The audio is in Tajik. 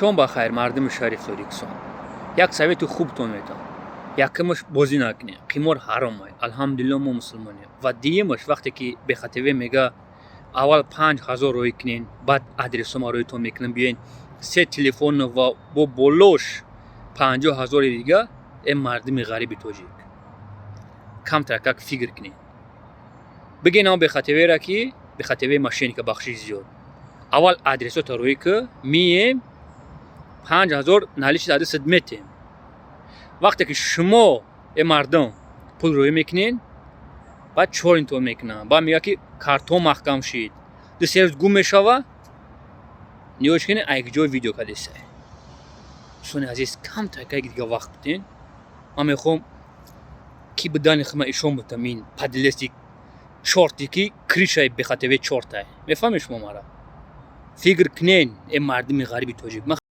Шом ба хайр, мардуми шариф Тоҷикистон. Як совети хубтон метавам. Якумаш, бозӣ накунед, қимор ҳаром ай. Алҳамдулилло, мо мусулмонем. Ва дуюмаш, вақте ки Бехатв мега, аввал 5000 роӣ кунен, баъд адресома роитон мекунам, биёен се телефон ва бо болош 50 000-и дига. Э, мардуми ғариби тоҷик, камтар как фикр кунед. Бигӯен ам Бехатвера, ки Бехатв мошенника, бахшиш зиёд, аввал адресота роӣ ки, мием, 5000 наличный адресат метем. Вақте ки шумо, э мардум, пул роӣ мекунед, баъд чор интон мекунанд. Баъд мегӯяд, ки картон маҳкам шид, 2-3 рӯз гум мешава. Нигоҳ кунед, ай ҷой видео кадеса. Дӯстони азиз, камтар как дига вақт биден. Ман мехоҳам, ки бидани худма ишон бутам, ин подлеци чорте, ки крышаи Бехатв чортай. Мефаҳмед шумо мара? Фикр кунен, э мардуми ғариби тоҷик. Ман